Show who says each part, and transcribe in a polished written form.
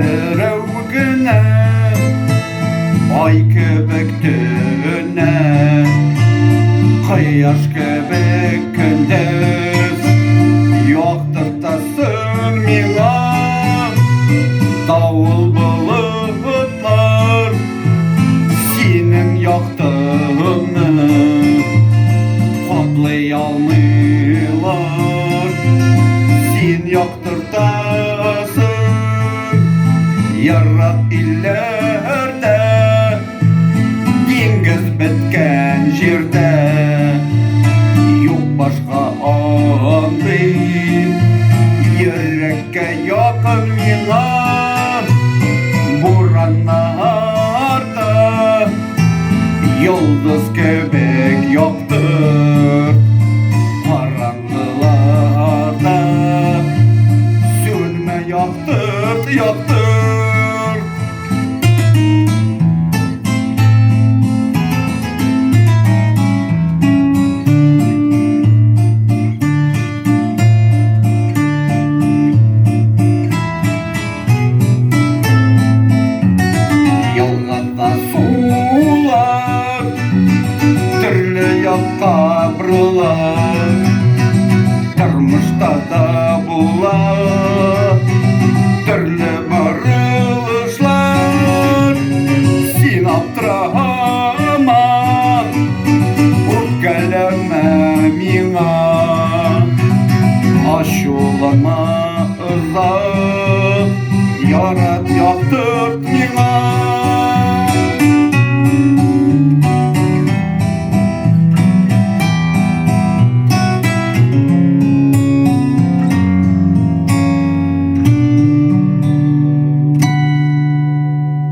Speaker 1: Берәү генә Ай кебек төннә, Кояш кебек көндез Яктыртасың миңа. Давыл болытлар Синең яктыңны Каплый алмыйлар. Син яктыртасың Ерак илләрдә, Диңгез беткән җирдә. Юк башка андый Йөрәккә якын миңа. Бураннарда Йолдыз кебек яктырт, Караңгыларда Сүнмә, яктырт, яктырт. Елгада сулар төрле якка борыла, Тормышта да була төрле борылышлар. Син аптырама, үпкәләмә миңа, Ачуланма озак, ярат, яктырт миңа.